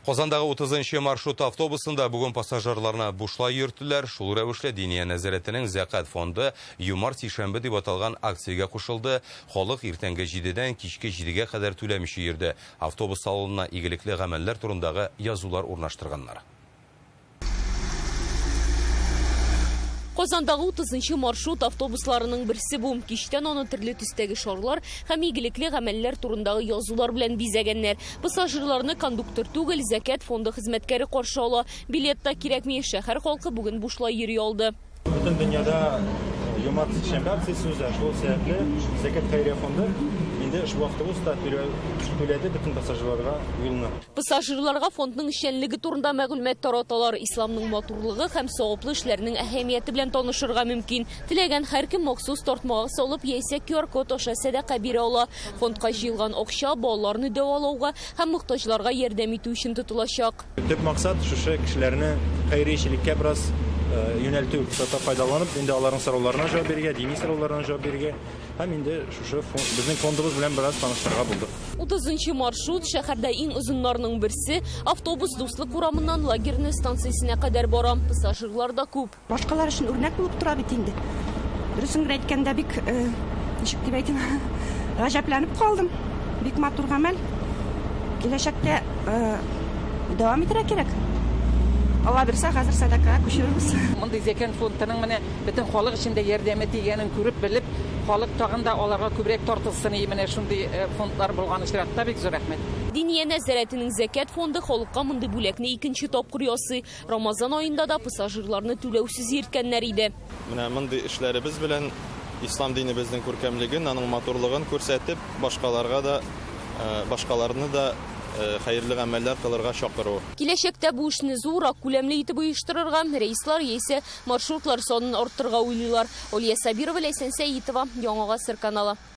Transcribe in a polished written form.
Казандагы 30 маршрут автобусында бүген пассажирларны бушлай йөрттеләр. Шул рәвешле Диния нәзарәтенең Зәкят фонды Юмарт сишәмбе дип аталган акциягә кушылды. Халык иртәнге 7-дән кичке 7-гә кадәр түләмичә йөрде. Автобус салонына игелекле гамәлләр турындагы язулар урнаштырганнар. Казандагы 30 маршрут автобусларының берсе бу. Кичтән аны төрле төстәге шарлар һәм игелекле гамәлләр турындагы язулар белән бизәгәннәр. Пассажирларны кондуктор түгел, Зәкят фонды хезмәткәре каршы ала. Билет та кирәкми, шәһәр халкы бүген бушлай йөри алды. Бөтен дөньяда Юмарт сишәмбе акциясе уза. Шул сәбәпле Зәкят хәйрия фонды инде ошбу автобуста түләде бөтен пассажирларга юлны. Пассажирларга фондның эшчәнлеге турында мәгълүмат тараталар. Исламның матурлыгы һәм саваплы эшләрнең әһәмияте белән танышырга мөмкин. Теләгән һәркем махсус тартмага салып яисә QR-код аша сәдака бирә ала. Фондка җыелган акча балаларны дәвалауга һәм мохтаҗларга ярдәм итү өчен тотылачак. Төп максат шушы кешеләрне хәйриячелеккә бераз юнәлтү, файдаланып, инде аларның сорауларына җавап бирергә, дини сорауларына җавап бирергә һәм инде шушы безнең фондыбыз белән бераз таныштырырга булдык. 30 маршрут шәһәрдә иң озыннарның берсе. Автобус Дуслык урамыннан Лагерный станциясенә кадәр бара. Пассажирлар да күп. Башкалар өчен үрнәк булып тора бит инде. Дөресен генә әйткәндә, бик, ничек дип әйтим, гаҗәпләнеп калдым. Бик матур гамәл. Киләчәктә дәвам итәргә кирәк. Алла бирсә, хәзер сәдакага күчерербез. Мондый Зәкят фондының менә бөтен халык эчендә ярдәме тигәнен күреп белеп, халык тагын да аларга күбрәк тартылсын, менә шундый фондлар булган очракта бик зур рәхмәт. Диния нәзарәтенең Зәкят фонды халыкка мондый бүләкне икенче тапкыр ясый. Рамазан аенда да пассажирларны түләүсез йөрткәннәр иде. Менә мондый эшләребез белән ислам динебезнең күркәмлеген, аның матурлыгын күрсәтеп, башкаларны да хәерле гамәлләр кылырга чакыру. Киләчәктә бу эшне зуррак күләмле итеп оештырырга, рейслар яисә маршрутлар санын арттырырга уйлыйлар. Алия Сабирова, Ләйсән Сәитова, Яңа Гасыр каналы.